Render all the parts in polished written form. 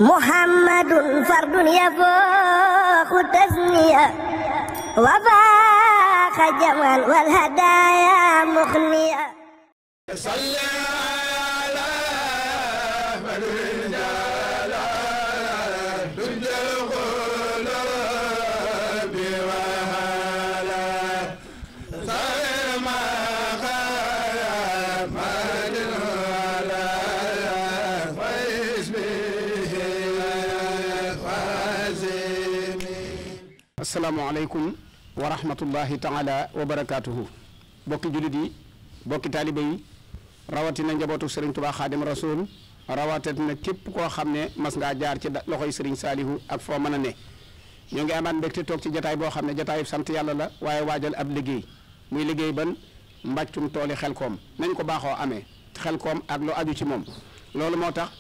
محمد فرد يفوق تثنية وفاق جمعا والهدايا مخنية صلى على من رجال تنجى القلوب وهلا صلى asalaamaaleykum wa rahmatullahi taala wa barakaatuhu bokki jullit yi bokki taalibe yi rawatina njabootu Serigne Touba Xaadim Rasul rawatina képp koo xam ne mas ngaa jaar ci loxoy Serigne Salihu ak foo mën a ne ñoo ngi amaat mbégte toog ci jataay boo xam ne jataayu sant yàlla la waaye waajal ab liggéey muy liggéey ban mbàccum tooli Xelkom nañ ko baaxoo amee Xelkom ak lu aju ci moom loolu moo tax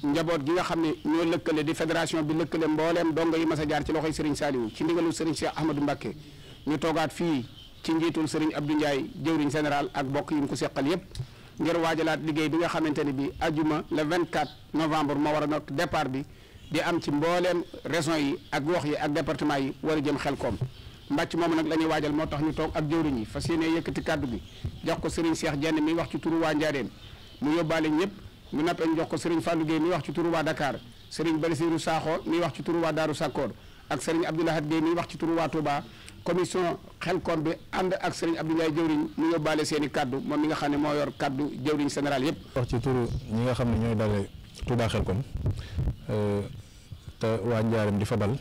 njaboot gi nga xam ne ñoo lëkkale di fédération bi lëkkale mbooleem dongo yi mas a jaar ci loxoy Serigne Saliou ci ndigalul Serigne Cheikh Ahmadou Mbacké ñu toogaat fii ci njiitul Serigne Abdou Ndiaye jëwriñ général ak bokk yi ñu ko seqal yépp ngir waajalaat liggéey bi nga xamante ne bi ajuma le 24 novembre moo war a nekk départ bi di am ci mbooleem régions yi ak gox yi ak département yi war a jëm Xelkom mbàcc moom nag la ñuy waajal moo tax ñu toog ak jëwriñ yi fas yéene yëkkati kàddu bi jox ko Serigne Cheikh Diène mi wax ci turu waa Njaaréem mu yóbbaale ñëpp ñu nappee jox ko Serigne Fallou Gueye mi wax ci turu waa Dakar Serigne Bassirou Sakho mi wax ci turu waa Darou Sakkoor ak Serigne Abdoulahad Gueye mi wax ci turu waa Touba commission Xelkom bi ànd ak Serigne Abdou Ndiaye jëwriñ mu yóbbaale seen i kaddu moom mi nga xam ne moo yor kaddu jëwriñ général yëpp. wax ci turu ñi nga xam ne ñooy dalee Touba Xelkom te waa Njaareem di fa dal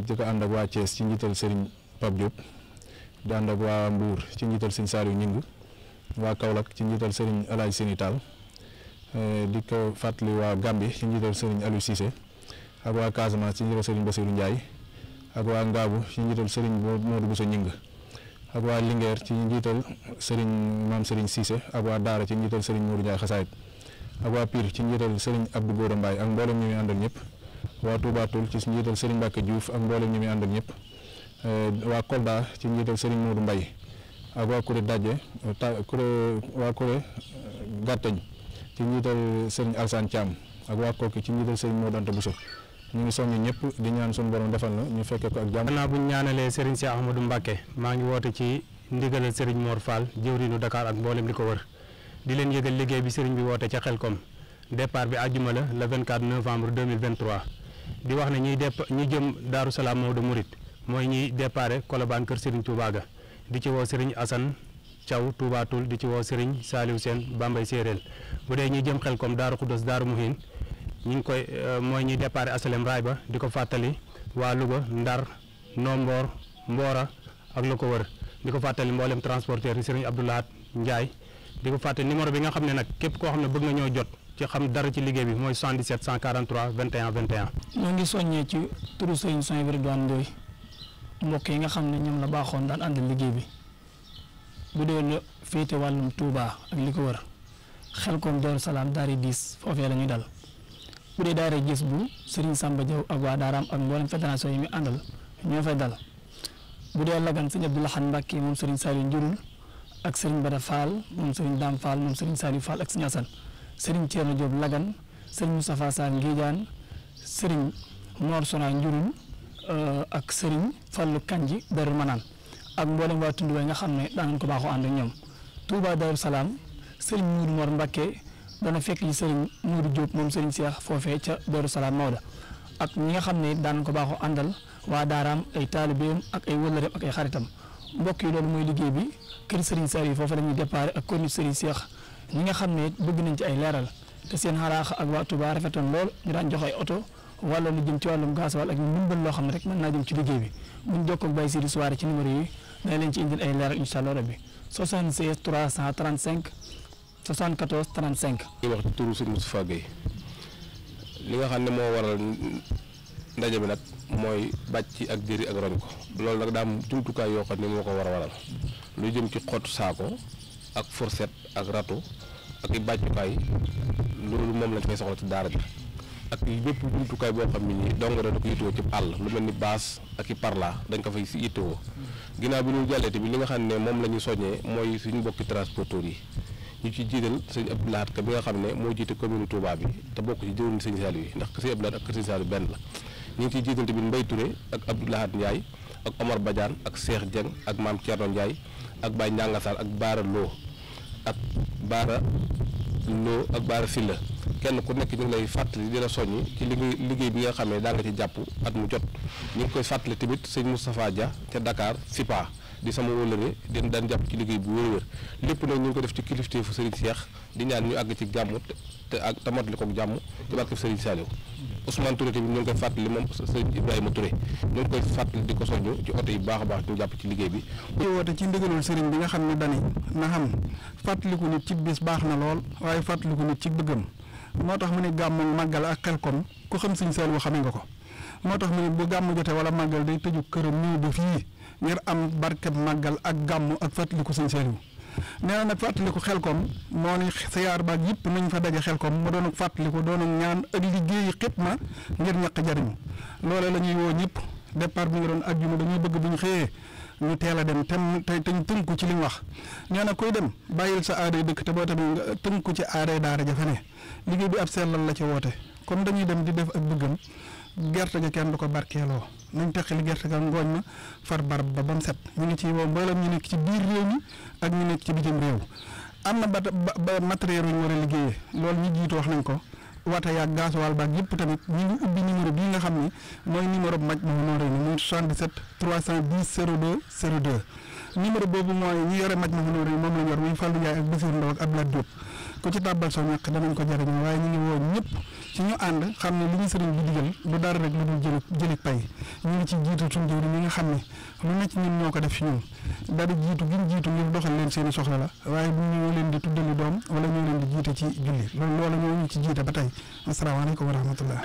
di ko ànd ak waa Thiès ci njiital Serigne Pape Diop di ànd ak waa Mbour ci njiital Serigne Saliou Ñing waa Kaolack ci njiital Serigne El Hadj Seni Tall di ko fàttali waa Gambie ci njiital Serigne Aliou Cissé ak waa Casamance ci njiital Serigne Bassirou Ndiaye ak waa Ngaabu ci njiital Serigne Modou Bousso Ñing ak waa Linguère ci njiital Serigne Mame Serigne Cissé ak waa Daara ci njiital Serigne Modou Ndiaye Xasaayit ak waa Pire ci njiital Serigne Abdou Gora Mbaye ak mboolem ñi muy àndal ñëpp waa Touba Toul ci njiital Serigne Mbacke Diouf ak mboolem ñi muy àndal ñëpp waa Kolda ci njiital Serigne Modou Mbaye ak waa Kuré Dadje waa Kuré Gàtteñ ci njiital Serigne Alsane Thiam ak waa Koki ci njiital Serigne Modou Anta Bousso ñu ngi soññ ñëpp di ñaan suñu borom defal na ñu fekkee ko ak jàmm. gannaaw bu ñu ñaanalee Serigne Cheikh Ahmadou Mbacké maa ngi woote ci ndigalal Serigne Mor Fall jëwriñu Dakar ak mboolem li ko wër di leen yëgal liggéey bi Serigne bi woote ca Xelkom départ bi àjjuma la le 24 novembre 2023 di wax ne ñi jëm Daaru Salaam Maodo Mouride mooy ñiy déparé Colobane kër Serigne Touba ga di ci woo Serigne Assane Thiaw Touba Toul di ci woo Serigne Saliou Sène Bambey Séeréel bu dee ñi jëm Xelkom Daaru Khoudoss Daaru Mouhine ñu ngi koy mooy ñuy déparé asalem raay ba di ko fàttali waa Louga Ndar Nomboor Mbora ak la ko wër di ko fàttali mboolem transporteur yi Serigne Abdoulahat Ndiaye di ko fàttali numéro bi nga xam ne nag képp koo xam ne bëgg nga ñoo jot ci xam dara ci liggéey bi mooy 77 143 21 21. ñoo ngi soññee ci turu Serigne Souhaïbou Ridwane Ndoye mbokk yi nga xam ne ñoom la baaxoon daan àndal liggéey bi bu dee la féete wàllum Touba ak li ko wër Xelkom Darou Salaam daari 10 foofee la ñuy dal. bu dee daara gis bu Serigne Samba Diaw ak waa daaraam ak mboolem fédération yi muy àndal ñoo fay dal bu dee Lagan Serigne Abdoulahan Mbacké moom Serigne Saliou Njurul ak Serigne Bada Fall moom Serigne Dame Fall moom Serigne Saliou Fall ak Serigne Assane Serigne Thierno Diop Lagan Serigne Moustapha Sall Ngédiane Serigne Mor Sona Njurul ak Serigne Fallou Kanji Darou Manane ak mboolem waa tund nga xam ne daan nañ ko baaxoo ànd ak ñoom Touba Darou Salaam Serigne Moudou Mor Mbacké dana fekk ci Serigne Moudou Diop moom Serigne Cheikh foofee ca Darou Salaam Maodo ak ñi nga xam ne daan ko baaxoo àndal waa daaraam ay taalibeem ak ay wëllëreem ak ay xaritam mbokk yi loolu mooy liggéey bi kër Serigne Saliou foofu la ñuy déparé ak kër Serigne Cheikh ñi nga xam ne bëgg nañ ci ay leeral te seen xalaax ak waa Touba rafetoon lool ñu daan jox ay oto wala lu jëm ci wàllum gasoil ak ndimbal loo xam ne rek mën naa jëm ci liggéey bi buñ jokkoo ak Baye Sidi Souare ci numéro yi dana leen ci indil ay leeral incha allah rabbi 76 335 74 35. li wax ci turu Serigne Moustapha Gueye li nga xam ne moo waral ndaje bi nag mooy bàcc ak jëri ak roñ ko loolu nag daa am jumtukaay yoo xam ne moo ko war a waral lu jëm ci xottu saako ak fourchette ak râteau ak i bàccukaay loolu moom lañ fay soxla ci daara ji ak bépp jumtukaay boo xam ne nii dong da ko yittewoo ci àll lu mel ni baas ak i parla dañ ko fay si yittewoo ginnaaw bi ñu jàlleete bi li nga xam ne moom la ñu soññee mooy suñu mbokki transporteurs yi ñu ci jiital sëñ Abdou Lahad Ka bi nga xam ne moo jiite commune Touba bi te bokk ci jëwriñ sëñ Saliou yi ndax sëñ Abdou Lahad ak sëñ Saliou benn la ñu ngi ciy jiital tamit Mbaye Touré ak Abdou Lahad Ndiaye ak Omar Badiane ak Cheikh Dieng ak Maam Thierno Ndiaye ak Baye Ndiangasal ak Baara Lo ak Baara Silla kenn ku nekk ñu ngi lay fàttali di la soññi ci liggéey bi nga xam ne daa nga ci jàpp at mu jot ñu ngi koy fàttali tamit sëñ Moustapha Dia ca Dakar FIPA di sama wóllëre di daan jàpp ci liggéey bu wér-wér lépp nag ñu ngi ko def ci kilifteefu Serigne Cheikh di ñaan ñu àgg ci jàmm te ak tamatali ko jàmm ci barke Serigne Saliou Ousmane Touré tamit ñu ngi koy fàttali moom Serigne Ibrahima Touré ñu ngi koy fàttali di ko soññu ci oto yi baax a baax ñu jàpp ci liggéey bi. ñu woote ci ndigalul Serigne bi nga xam ne dani na xam fàttaliku nit ci bis baax na lool waaye fàttaliku nit ci bëggam moo tax mu ne gàmmu màggal ak Xelkom ku xam Serigne Saliou xamee nga ko moo tax mu ne bu gàmmu jotee wala màggal day tëju këram ñëw ba fii ngir am barkeb màggal ak gàmmu ak fàttaliku Serigne Saliou nee na nag fàttaliku Xelkom moo ni siyaar baag yëpp nañ fa daje Xelkom mu doon ak fàttaliku doon ak ñaan ak liggéeyi xitma ngir ñàkk jariñu loole la ñuy woo ñëpp départ bi nga doon ajjuma dañuy bëgg bu ñu xëyee ñu teel a dem te ñu tënku ci li mu wax nee na kuy dem bàyyil sa aaday dëkk te boo tamit nga tënku ci aaday daara jafe ne liggéey bi ab sellal la ci woote comme dañuy dem di def ak bëggam gerte ga kenn du ko barkeeloo nañ teqali gerte ga ngooñ ma far barab ba mu set ñu ngi ci woo mboolem ñu nekk ci biir réew mi ak ñu nekk ci bitim réew am na ba matériel yu ñu war a liggéeyee loolu ñu jiitu wax nañ ko wata yaag gasoil baag yëpp tamit ñu ngi ubbi numéro bii nga xam ni mooy numéro bu Majmahun Nurayni muy 77 310 02 02 numéro boobu mooy ñi yore Majmahun Nurayni moom la ñu yor muy Fallou Ndiaye ak Bassirou Ndaw ak Abdoulaye Diop ku ci tàbbal soo ñàkk danañ ko jariñoo waaye ñu ngi woo ñëpp ci ñu ànd xam ne li ñu sëriñ bi digal du dara rek lu dul jëlik pay ñu ngi ci jiitu suñu jëwri ñi nga xam ne lu nekk ñun ñoo ko def ci ñun dara jiitu giñ jiitu ngir doxal leen seeni soxla la waaye bu ñoo leen di tuddali doom wala ñoo leen di jiite ci julli loolu ñoo ñu ci jiite ba tey asalaamaaleykum wa rahmatullah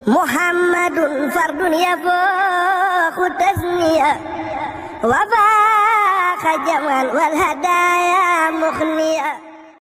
محمد فرد يفوق تثنية وفاق جمال والهدايا مخنية